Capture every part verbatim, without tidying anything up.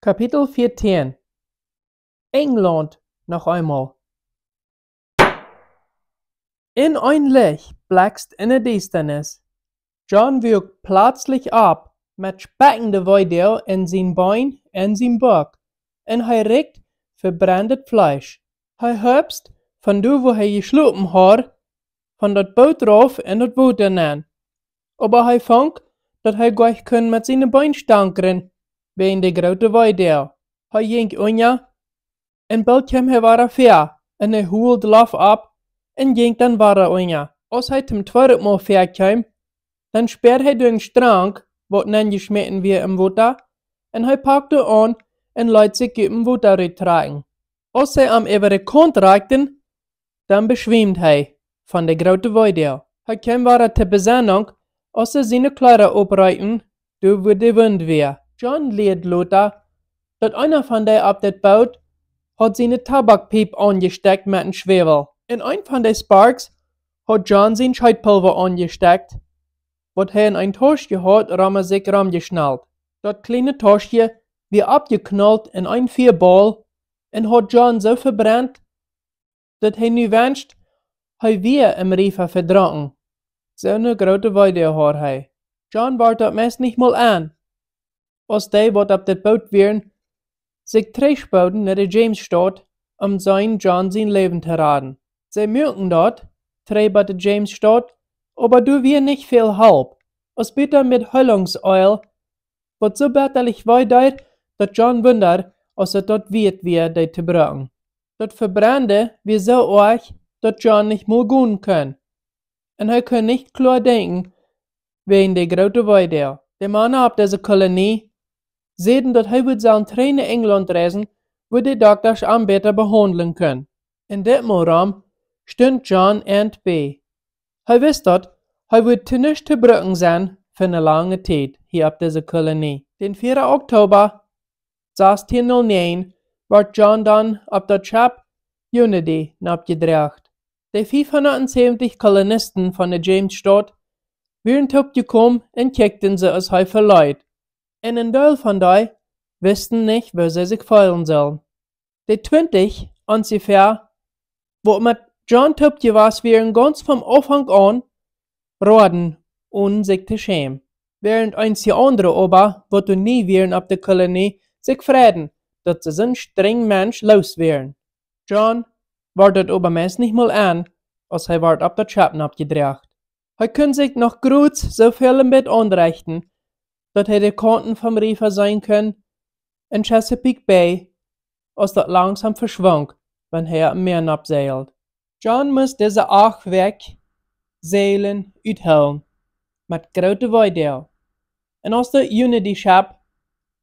Kapitel vieetieen. Enjlaunt noch eemol. En een Licht blekst en de Diestanis. John wuak plazlich opp met spekjende Weedoag en sien Been en sien Buck, un hee rikjt vebrendet Fleesch. Hee hupst von doa, wua hee jeschlopen haud, von daut Boot rauf en daut Wota nenn. Oba hee funk, daut hee goanich kunn met siene Been stankren, wäajen de groote Weedoag. Hee jinkj unja, un boolt kjeem hee wada väa, un hee hold Loft opp, un jinkj dan wada unja. Aus hee toom tweeden Mol väakjeem, dan späad hee dän Strank, waut nenjeschmäten wia em Wota, un hee pakt doa aun un leet sikj ut dem Wota ruttrakjen. Aus see am äwa de Kaunt rakjten, dan beschwiemd hee von de groote Weedoag. Hee kjeem wada to Besennunk, aus see siene Kjleeda opreeten, doa wua de Wund wia. John lieed lota, daut eena von dee opp daut Boot haud siene Tabakpiep aunjestekjt met een Schwäwel. Un een von de Sparks haud John sien Scheetpulwa aunjestekjt, waut hee en een Tauschje haud rom sikj romjeschnalt. Daut kjliene Tauschje wia oppjeknault en een Fiabaul un haud John soo vebrent, daut hee nu wenscht, hee wia em Riefa vedrunken. Soone groote Weedoag haud hee. John wort daut meist nich mol en, aus dee, waut opp daut Boot wieren, sikj trigjspooden no de Jamesstaut, om seenen John sien Läwen to raden. See muaken daut trigj bot de Jamesstaut, oba doa wia nich väl Help, aus bäta met Heelungseel, waut soo bettalich wee deed, daut John wundad, aus et daut wieet wia, dee to bruken. Daut Vebrende wia soo oajch, daut John nich mol gonen kunn, un hee kunn nich kloa denkjen, wäajen de groote Weedoag. De Mana opp dise Kolonie säden, daut hee wudd sellen trigj no Enjlaunt reisen, wua de Doktasch am bäta behaundlen kunnen. Un dit Mol rom stunt John ent bie. Hee wist daut, hee wudd to nuscht to bruken sennen fa ne lange Tiet hia opp dise Kolonie. Dän vieeden Oktoba sastieen null näajen wort John dan opp daut Schepp Unity noppjedroagen. De fiefhundatsäwentich Kolonisten von de Jamesstaut wieren toopjekomen un kjikjten see, aus hee veleet. Un een Deel von dee wisten nich, woo see sikj feelen sullen. De twintich onjefäa, waut met John toop jewast wieren gaunz vom Aunfank aun, roaden, onen sikj to schämen. Wäarent eenje aundre oba, waut doa nie wieren opp de Kolonie, sikj freiden, daut see soon strenjen Mensch loos wieren. John wort daut oba meist nich mol en, aus hee wort opp daut Schepp noppjedroagen. Hee kunn sikj noch groz soo väl een bät aunrechten, daut hee de Kaunten vom Riefa seenen kunn en Chesapeake Bay, aus daut langsom veschwunk, wan hee opp Mäa noppsäajeld. John must dise acht Wäakj säajlen uthoolen, met groote Weedoag. Un aus daut Unity Schepp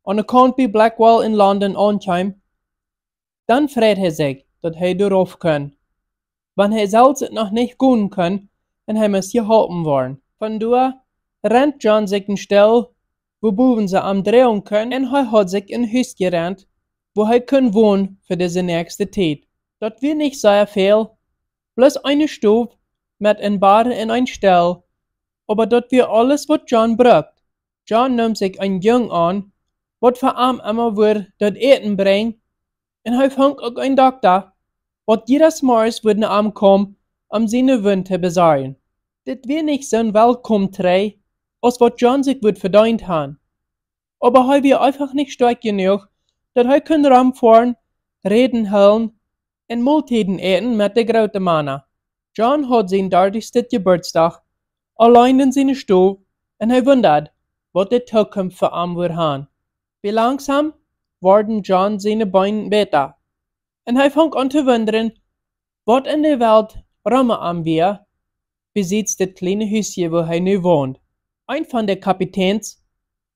aun de Kaunt bie Blackwall en London aunkjeem, dan freid hee sikj, daut hee doa rauf kunn, wan hee selfst et noch nich gonen kunn, un hee must jeholpen woaren. Von doa rent John sikj ne Stell, wua bowen see am droagen kunnen, un hee haud sikj een Hus jerent, wua hee kunn wonen fa dise näakjste Tiet. Daut wia nich sea väl, bloos eene Stow met een Bad un een Stell, oba daut wia aules, waut John brukt. John neem sikj een Jung aun, waut fa am emma wudd daut Äten brinjen, un hee funk uk een Dokta, waut jieda Morjes wudd no am komen, om siene Wund to besorjen. Dit wia nich soon Welkomtree, aus waut John sikj wudd vedeent han. Oba hee wia eefach nich stoakj jenuach, daut hee kunn romfoaren, Räden hoolen un Moltieden äten met de groote Mana. John haud sien dartichsten Jeburtsdach auleen en siene Stow, un hee wundad, waut de Tookunft fa am wudd han. Bie langsom worden John siene Been bäta, un hee funk aun to wundren, waut en de Welt rom am wia, besiets daut kjliene Husje, wua hee nu wond. Een von de Kapitäns,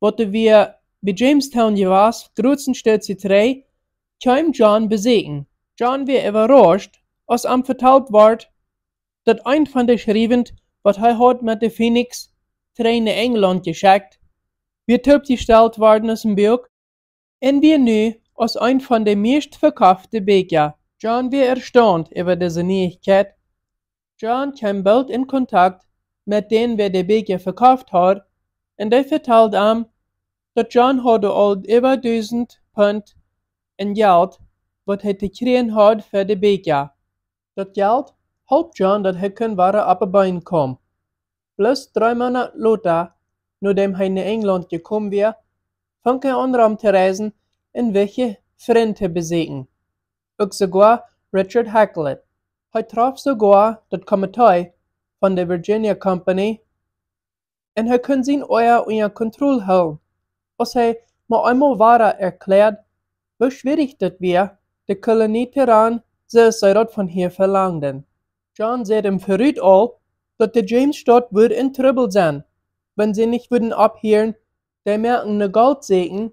waut doa wia bie Jamestown jewast, grootstendeels trigj, kjeem John besieekjen. John wia äwarauscht, aus am vetalt wort, daut een von de Schriewen, waut hee haud met de Phoenix trigj no Enjlaunt jeschekjt, wia toopjestalt worden aus een Buak, un wia nu aus een von de mieescht vekofte Bieekja. John wia erstaunt äwa dise Nieichkjeit. John kjeem boolt en Kontakt met dän, wäa de Bieekja vekoft haud, un dee vetald am, daut John haud aul äwa dusent Pund en Jelt, waut hee to kjrieen haud fa de Bieekja. Daut Jelt holp John, daut hee kunn wada oppe Been komen. Bloos dree Moonat lota, nodäm hee no Enjlaunt jekomen wia, funk hee aun rom to reisen un wichtje Frind to besieekjen. Uk soogoa Richard Hakluyt. Hee trof soogoa daut Komitee von de Virginia Company un hee kunn sien Oaja unja Kontroll hoolen, aus hee mau eemol wada erkjläad, woo schwierich daut wia, de Kolonie to rannen, soo aus see daut von hia velangden. John säd am verut aul, daut de Jamesstaut wudd en Trubbel sennen, wan see nich wudden opphieren, dee moaken no Golt sieekjen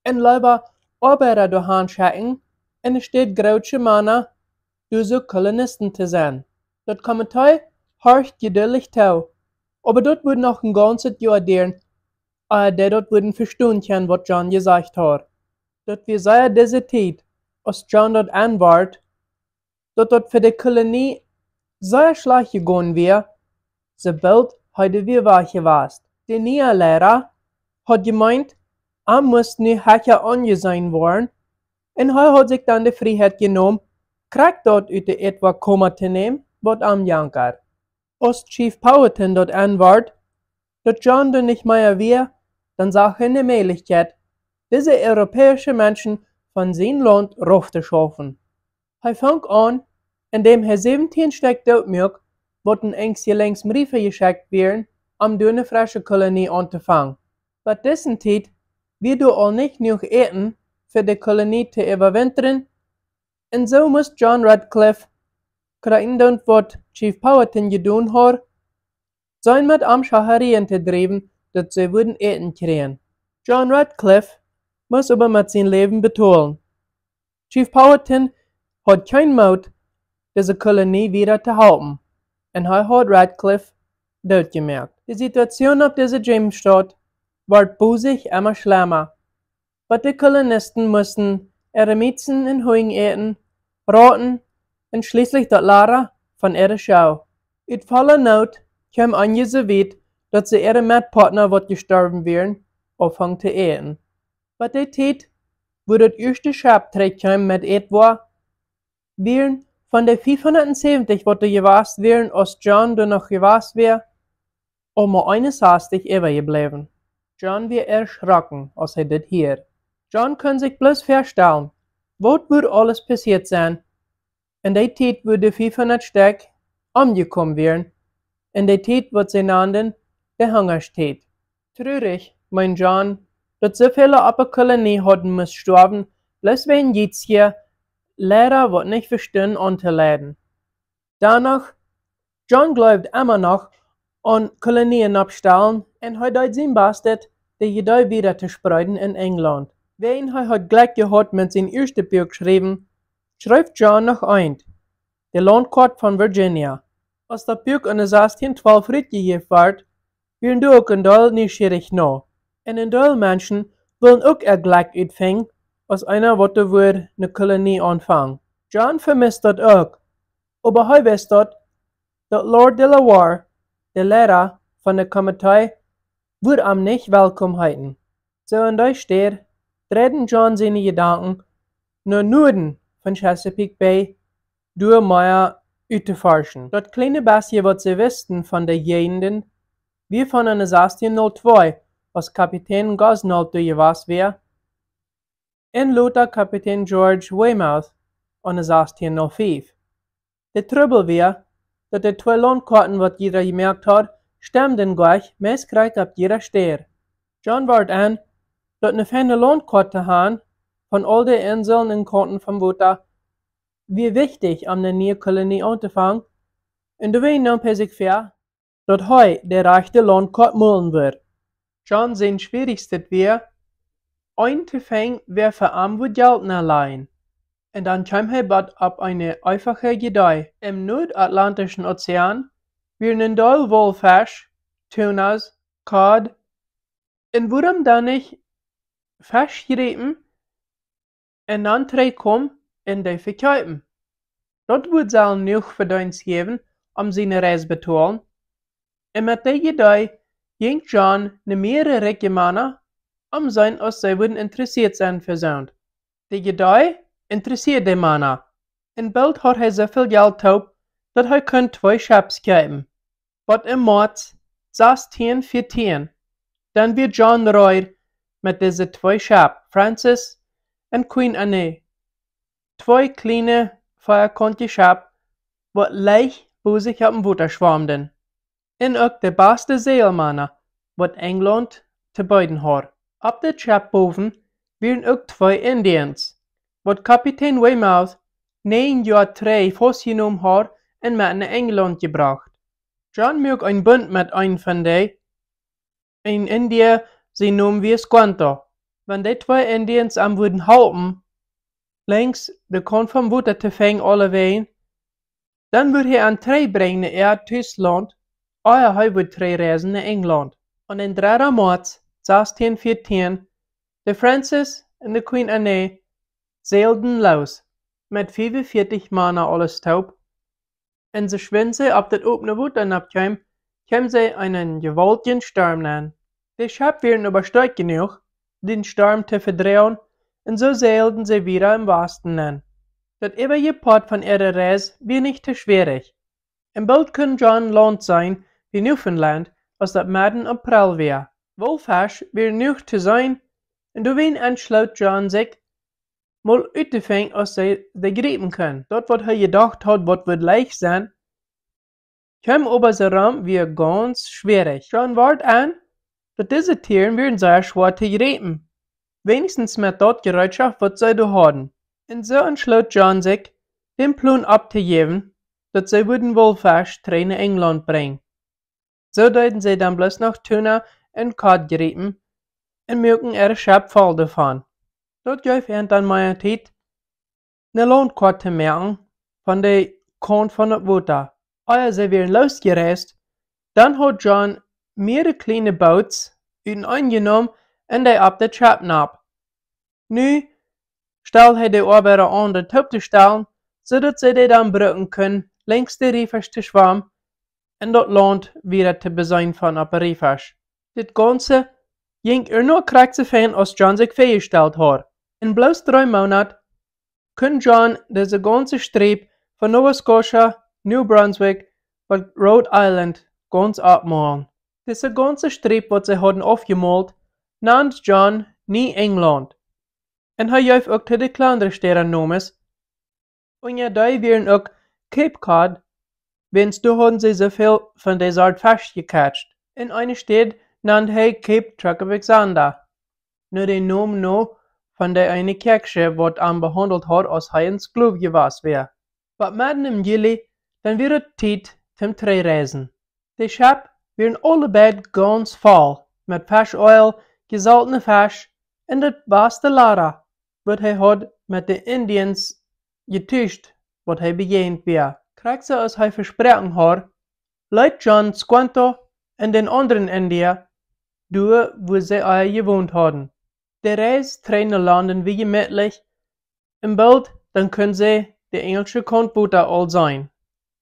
un leewa Oabeida doahan schekjen, enne Städ grootsche Mana, doa soo Kolonisten to sennen. Daut Komitee horcht jeduldich too, oba daut wudd noch een gaunzet Joa dieren, ea dee daut wudden vestonen kjennen, waut John jesajcht haud. Daut wia sea dise Tiet, aus John daut enwort, daut daut fa de Kolonie sea schlajcht jegonen wia, soo boolt hee doa wia wajch jewast. De niea Leida haud jemeent, hee must nu hecha aunjeseenen woaren, un hee haud sikj dan de Frieheit jenomen, krakjt daut ut de Ätwoakoma to nämen, waut am jankad. Aus Chief Powhatan daut enwort, daut John doa nich mea wia, dan sach hee ne Mäajlichkjeit, dise europäische Menschen von sien Launt rauf to schaufen. Hee funk aun, endäm hee säwentieen Stekj doot muak, waut en Enjskje lenjs em Riefa jeschekjt wieren, om doa ne fresche Kolonie auntofangen. Bot dise Tiet wia doa aul nich jenuach Äten fa de Kolonie to äwawintren, un soo must John Ratcliffe, krakjt daut waut Chief Powhatan jedonen haud, seenen met am Schacharieen to driewen, daut see wudden Äten kjrieen. John Ratcliffe must oba met sien Läwen betolen. Chief Powhatan haud kjeen Moot, dise Kolonie wieda to halpen, un hee haud Ratcliffe doot jemoakt. De Situation opp dise Jamesstaut wort bosich emma schlemma, bot de Kolonisten musten Eremiten un Hunj äten, Rauten un schlieslich daut Lada von äare Schoo. Ut volle Noot kjeem eenje soo wiet, daut see äare Metpoatna, waut jestorwen wieren, aunfungen to äten. Bot dee Tiet, wua daut ieeschte Schepp trigjkjeem met Ätwoa, wieren von de fiefhundatsäwentich, waut doa jewast wieren, aus John doa noch jewast wia, mau eenunsastich äwajebläwen. John wia erschrocken, aus hee dit hieed. John kunn sikj bloos väastalen, waut wudd aules passieet sennen, en dee Tiet, wua de fiefhundat Stekj omjekomen wieren, en dee Tiet, waut see nanden de Hungastiet. Trurich, meend John, daut soo väle oppe Kolonie hauden must stoawen, bloos wäajen jietsje Leida, waut nich vestunden auntoleiden. Doano, John jleewd emma noch aun Kolonien oppstalen, un hee deed sien Bastet, de Iedee wieda to spreeden en Enjlaunt. Wäajen hee haud Jlekj jehaut met sien ieeschtet Buak schriewen, schreef John noch eent, De Launtkoat von Virginia. Aus daut Buak en sastieen twalf rutjejäft wort, wieren doa uk een Deel nieschierich no. Un een Deel Menschen wullen uk äa Jlekj utfinjen, aus eena, waut doa wudd ne Kolonie aunfangen. John vemist daut uk, oba hee wist daut, daut Lord De La Warr, de Leida von de Komitee, wudd am nich welkom heeten. Soo en dee Städ dreiden John siene Jedanken no Nuaden von Chesapeake Bay, doa mea uttoforschen. Daut kjliene bestje, waut see wisten von de Jäajenden, wia von en sastieen null twee, aus Kapitän Gosnold doa jewast wia, un lota Kapitän George Weymouth en sastieen null fief. De Trubbel wia, daut de twee Launtkoaten, waut jieda jemoakt haud, stemden jlikj, meist krakjt opp jieda Städ. John wort en, daut ne feine Launtkoat to han von aul de Inseln un Kaunten vom Wota, wia wichtich, om ne niee Kolonie auntofangen, un doawäajen neem hee sikj väa, daut hee de rajchte Launtkoat molen wudd. John sien schwierichstet wia, een to finjen, wäa fa am wudd Jelt nolajen. Un dan kjeem hee bot opp eene eefache Iedee. Em Nuadatlantischen Ozean wieren een Deel Waulfesch, Tunas, Kod, un wuarom dan nich Fesch jriepen un dan trigjkomen un dee vekjeepen. Daut wudd sellen jenuach Vedeenst jäwen, om siene Reis betolen. Un met dee Iedee jinkj John no mearere rikje Mana, om seenen, aus see wudden interessieet sennen fa soont. De Jedee interessieed de Mana, un boolt haud hee soo väl Jelt toop, daut hee kunn twee Schepp kjeepen. Waut em Moaz sastieen vieetieen, dan wia John reed met dise twee Schepp, Francis un Queen Anne, twee kjliene veakauntje Schepp, waut leicht bosich opp em Wota schwamden, un uk de baste Säajelmana, waut Enjlaunt to beeden haud. Opp daut Schepp bowen wieren uk twee Indians, waut Kapitän Weymouth näajen Joa trigj faustjenomen haud un met no Enjlaunt jebrocht. John muak een Bunt met een von dee, een India, sien Nomen wia Squanto. Wan dee twee Indians am wudden halpen, lenjd de Kaunt vom Wota to finjen aulewäajen, dan wudd hee an trigj brinjen no äa Tuslaunt, ea hee wudd trigj reisen no Enjlaunt. Aun dän dredden Moaz sastieen vieetieen, de Francis un de Queen Anne säajelden loos, met fiewunvieetich Mana aules toop, un soo schwind see opp daut opne Wota nopp kjeemen, kjeemen see en eenen jewaultjen Storm nenn. De Schepp wieren oba stoakj jenuach, dän Storm to vedroagen, un soo säajelden see wieda em Wasten nenn. Daut äwaje Poat von äare Reis wia nich too schwierich, un boolt kunn John Launt seenen bie Newfoundland, aus daut medden April wia. Wolfesch wieren jenuach to seenen, un doawäajen entschloot John sikj, mol uttofinjen, aus see dee jriepen kunnen. Daut, waut hee jedocht haud, waut wudd leicht sennen, kjeem oba soo rom, wia gaunz schwierich. John wort en, daut dise Tieren wieren sea schwoa to jriepen, weens met daut Jereetschoft, waut see doa hauden. Un soo entschloot John sikj, dän Plon opptojäwen, daut see wudden Wolfesch trigj no Enjlaunt brinjen. Soo deeden see dan bloos noch Tuna un Kod jriepen un muaken äare Schepp voll doavon. Daut jeef an dan mea Tiet, ne Launtkoat to moaken von de Kaunt von daut Wota. Ea see wieren loosjereist, dan haud John mearere kjliene Boots uteneen jenomen un dee opp daut Schepp nopp. Nu stald hee de Oabeida aun, dee toop to stalen, soo daut see dee dan brucken kunnen, lenjd de Riefasch to schwamen un daut Launt wieda to beseenen von opp de Riefasch. Dit gaunze jinkj uk noch krakjt soo fein, aus John sikj väajestalt haud. En bloos dree Moonat kunn John dise gaunze Striep von Nova Scotia, New Brunswick bat Rhode Island gaunz oppmolen. Dise gaunze Striep, waut see hauden aufjemolt, nand John New England. Un hee jeef uk to de kjlandre Städa Nomes. Unja dee wieren uk Cape Cod, wiels doa hauden see soo väl von dee Sort Fesch jekjatcht. Un eene Städ nand hee Cape Truk Alexander, no dän Nomen no von dee eene Kjoakjsche, waut am behaundelt haud, aus hee een Sklow jewast wia. Oba medden em Juli, dan wia et Tiet toom trigj reisen. De Schepp wieren aule beid gaunz voll met Fescheel, jesoltne Fesch un daut baste Lada, waut hee haud met de Indians jetuscht, waut hee bejäajent wia. Krakjt soo aus hee vesproaken haud, leet John Squanto un dän aundren India doa, wua see ea jewont hauden. De Reis trigj no London wia jemietlich, un boolt dan kunn see de enjelsche Kaunt Wota aul seenen,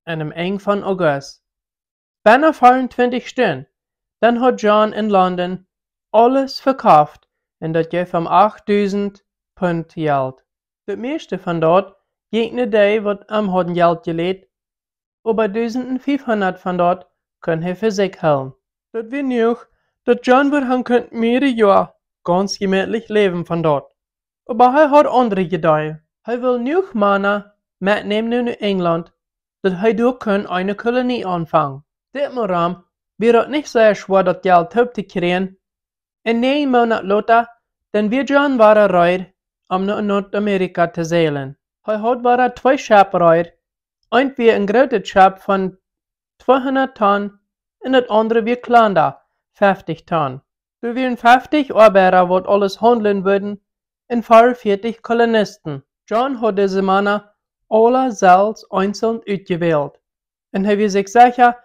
aum Enj von August. Bennen veeauntwintich Stund, dan haud John en London aules vekoft, un daut jeef am achtdusent Punt Jelt. Daut mieeschte von daut jinkj no dee, waut am hauden Jelt jelänt, oba dusent fiefhundat von daut kunn hee fa sikj hoolen. Daut wia jenuach, daut John wudd han kunt mearere Joa gaunz jemietlich läwen von daut. Oba hee haud aundre Jedanken. Hee wull jenuach Mana metnämen no Enjlaunt, daut hee doa kunn eene Kolonie aunfangen. Dit Moram wia daut nich sea schwoa, daut Jelt toop to kjrieen. Un näajen Moonat lota, dan wia John wada reed, om no Nuadamerika to säajlen. Hee haud wada twee Schepp reed, eent wia een grootet Schepp von tweehundat Ton un daut aundre wia kjlanda, feftich Ton. Doa wieren feftich Oabeida, waut aules haundlen wudden, un veeaunvieetich Kolonisten. John haud dise Mana aula selfst eenzeln utjewält, un hee wia sikj secha,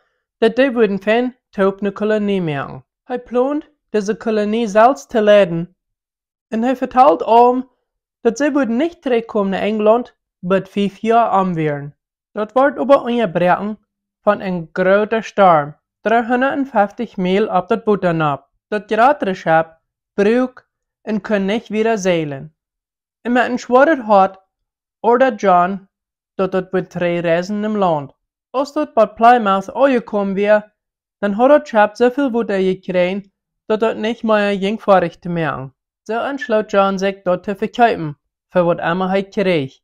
daut dee wudden fein toop ne Kolonie moaken. Hee plond, dise Kolonie selfst to leiden, un hee vetald aulem, daut see wudden nich trigjkomen no Enjlaunt, bat fief Joa om wieren. Daut wort oba unjabroaken von een groota Storm, dreehundat feftich Miel opp daut Wota nopp. Daut jratre Schepp broak un kunn nich wieda säajlen. Un met een schwoaret Hoat ordad John, daut daut wudd trigj reisen nom Launt. Aus daut bie Plymouth aunjekomen wia, dan haud daut Schepp soo väl Wota jekjräajen, daut daut nich mea jinkj foadich to moaken. Soo entschloot John sikj, daut to vekjeepen, fa waut emma hee kjrieech.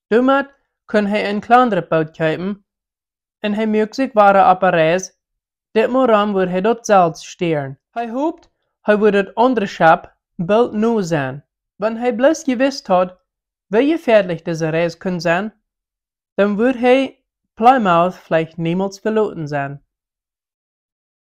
Doamet kunn hee een kjlandret Boot kjeepen, un hee muak sikj wada opp de Reis. Ditmol rom wudd hee daut selfst stieren. Hee hopt, hee wudd daut aundre Schepp boolt no sennen. Wan hee bloos jewist haud, woo jefäadlich dise Reis kunn sennen, dan wudd hee Plymouth veleicht niemols veloten sennen.